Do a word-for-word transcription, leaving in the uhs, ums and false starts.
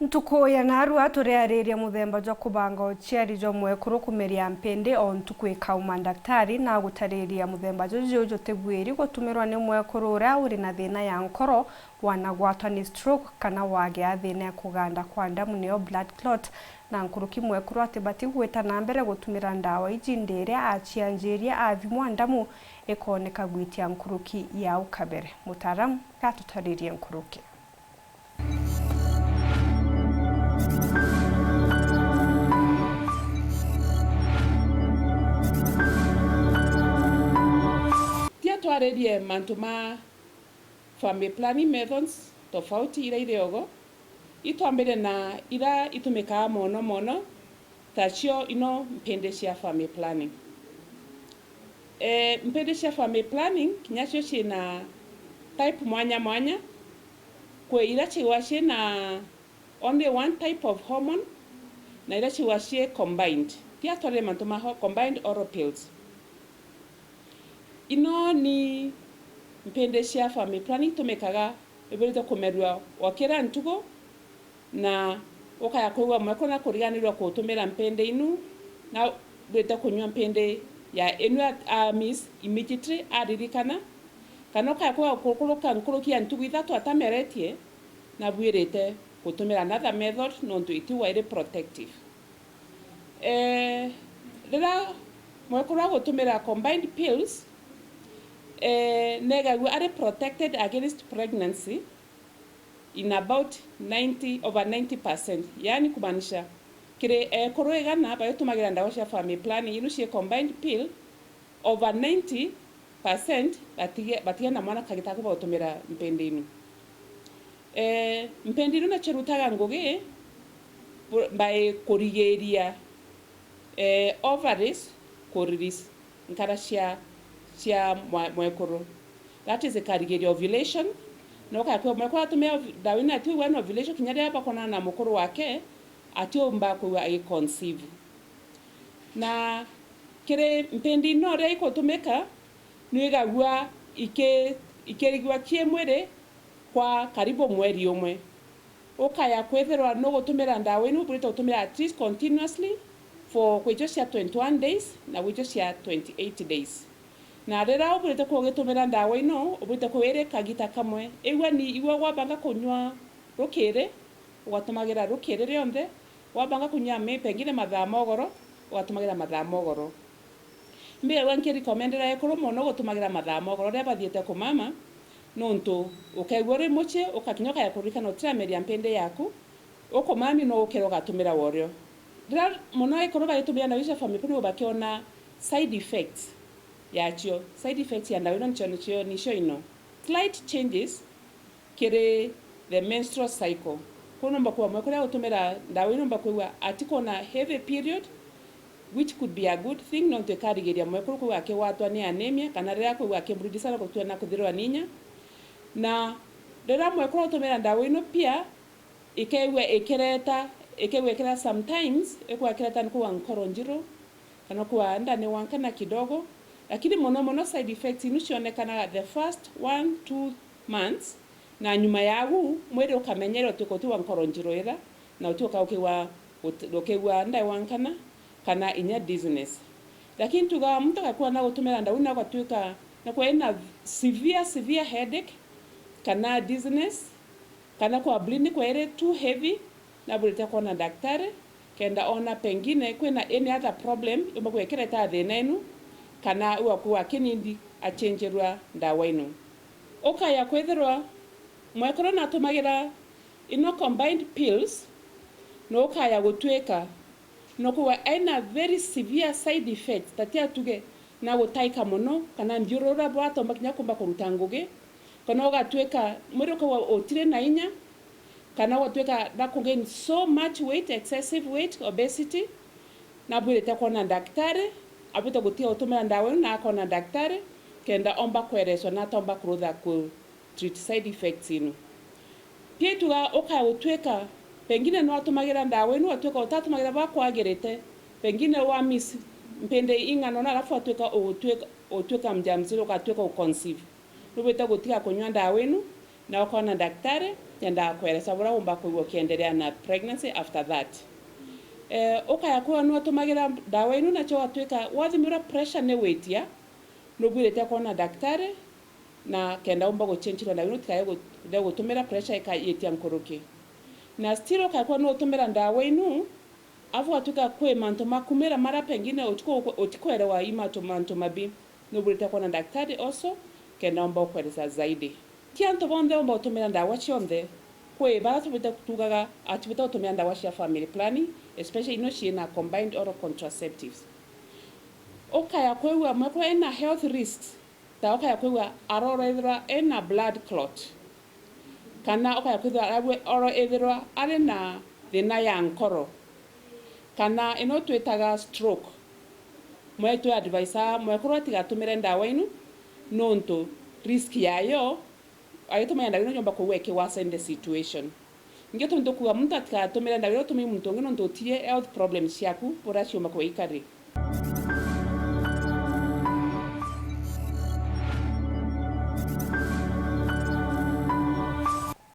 Ntuku ya narua turiariria muthemba jwa kubanga uciari jwa mwekuru kumeria mpindi o ntuku ikauma. Ndaktari na gutariria muthemba juju jutibuiri gutumirwa ni mwekuru uria uri na thina ya nkoro, wanagwatwa ni stroke, kana wagea thina ya kuganda kwa ndamu, niyo blood clot, na nkuruki mwekuru atibati gwita na mbere gutumira ndawa iji ndi iria acianjiria athimwa ndamu ikooneka gwitia nkuruki ya au kabere. Mutaaramu gatutaririe nkuruki. Tia twaririe mantu ma family planning methods tofauti iria iri ogo. Itwambire na iria itumikaa mono mono, tacio ino mpindi cia family planning. E, mpindi cia family planning kinya cio ciina type mwanya mwanya. Kwi iria cigwa ciina only one type of hormone, na iria cigwa cii combined. Tia twarire mantu ma ho-, combined oral pills. Ino ni mpindi cia family planning itumikaga, ibwirite kumerua o kira ntuku, na ukaya kwigua mwekuru na kuriganirwa kutumira mpindi inu, na ubwirite kunyua mpindi ya inu a, a miss immediately aririkana, kana ukaya kwigua gukuruka nkuruki ya ntuku ithatu atameretie, na abwirite gutumira another method nontu itiwa iri protective. Eh, riria mwekuru agutumira combined pills, eh, negagua ari protected against pregnancy in about ninety, over ninety percent. Yaani kumaanisha kiri ekuru igana baritumagira ndawa cia family planning inu cia combined pill, over ninety percent batige-, batiga na mwana kagita aku bagutumira mpindi inu. Eh, mpindi inu nacio irutaga ngugi bu-, by kurigiria, eh, ovaries ku release nkara cia, cia mwa-, mwekuru. That is ikarigiria ovulation. Na ukakwigua mwekuru atumia ovu-, ndawa ino atiuga na ovulation kinya riria bakonana na mukuru wake, atiumba kwigua agi conceive. Na kiri mpindi ino riria ikutumika, nwigagua iki-, ikirigua ki mwiri kwa karibu mweri umwe. Ukaya kwithirwa nugutumira ndawa ino, ubwirite gutumira at least continuously for kwijo cia twenty-one days na kwijo cia twenty-eight days. Na riria ubwirite kugitumira ndawa ino, ubwirite kuiri kagita kamwe. Igua ni, igua gwabanga kunyua rukiri, ugatumagira rukiri rionthe, wabanga kunyua mi-, pengine mathaa ma ugoro, ugatumagira mathaa ma ugoro. Mbigagua nkirecommendera ekuru mono gutumagira mathaa ma ugoro riria bathiite kumama, nontu ukeigua uri mucii, ukakinya ukaya kuririkana utirameria mpindi yaku, ukumami no ukere ugatumira worio. Riria mono ekuru baritumira ndawa icio cia family planning bakiona side effects yacio, side effects ya ndawa ino nicio, nicio, nicio ino. Slight changes kiri the menstrual cycle. Kwou nomba kwigua mwekuru aria utumira ndawa ii nomba kwigua atikwona heavy period, which could be a good thing, nontu ikarigiria mwekuru kwigua akigwatwa ni anemia, kana riria akwigua akibleed sana gutua na kuthirwa ni inya. Na riria mwekuru utumira ndawa ino pia, ikeigua ikireta, ikeigua ikireta sometimes, ikwigua ikireta ni kwigua nkoro njiru, kana kwigua nda ni wankana kidogo, lakini mono mono side effects inu cionekanaga the first one, two months, na nyuma ya au, mwiri ukamenyera utuika uti wa nkoro njiru ira, na utuika ukigua, ut-, ukigua nda iwankana, kana inya dizziness. Lakini tuga muntu agakuwa na gutumira ndawa na ugatuika na kwina severe, severe headache, kana dizziness, kana kwa bleed ni kwairi too heavy, nabwirite kwona daktari, kenda ona pengine kwina any other problem yumba kwikireta thina inu, kana ugakua kinindi achenjerwa ndawa inu. Ukaya kwithirwa mwekuru natumagira ino combined pills, na ukaya gutuika na kwigua ena very severe side effects, ta tia tuge na gutaika mono, kana nthiurura bwatomba kinya kumba kuruta ngugi, kana ugatuika mwiri ukagwa utiri na inya, kana ugatuika na kugain so much weight, excessive weight, obesity, nabwirite kwona daktari, abwirite gutiga gutumira ndawa ino na akona daktari, kenda omba kwereswa na atomba kurutha ku treat side effects inu. Pia ituga ukaya gutuika, pengine nwatumagira ndawa inu, watuika utatumagira bwa kwagirite, pengine wa miss mpindi ing'ana ona, alafu watuika ugutuika, utuika mjamzito, ugatuika uconceive. Nubwirite gutiga kunywa ndawa inu, na ukona daktari, Nyendaa kweresa buria umba kwigua ukiendelea na pregnancy after that. Eh, ukaya kwigua nutumagira ndawa inu, nacio watwika wathimirwa pressure ni witia, nubwirite kwona daktari, na kenda umba guchenchirwa ndawa inu, utikaye gu-, gutumira pressure ikayitia nkuruki. Na still ukaya kwigua nutumira ndawa inu, afu watwika kwi mantu makumira maria pengine utiku-, utikwerewa i mantu, mantu mabi, nubwirite kwona daktari also, kenda umba ukweresa zaidi. Ti antu bonthe umba utumira ndawa cionthe. Kwi baria tubite tugaga atibite gutumira ndawa cia family planning, especially ino ciina combined oral contraceptives. Ukaya kwigua mwekuru ena health risks, ta ukaya kwigua aroro ethirwa ena blood clot, kana ukaya kwithirwa arabwe-, oro ethirwa ari na thina ya nkoro, kana ino twitaga stroke. Mwe twi advise mwekuru atigatumire ndawa inu, nontu risk yayo, agitumira ndawa ino yomba kwigua iki worsen the situation. Ingi tuntu kuga muntu atigatumire ndawa ino utumire muntu ungi, nontu utie health problems ciaku buria ciumba kwigua ikari.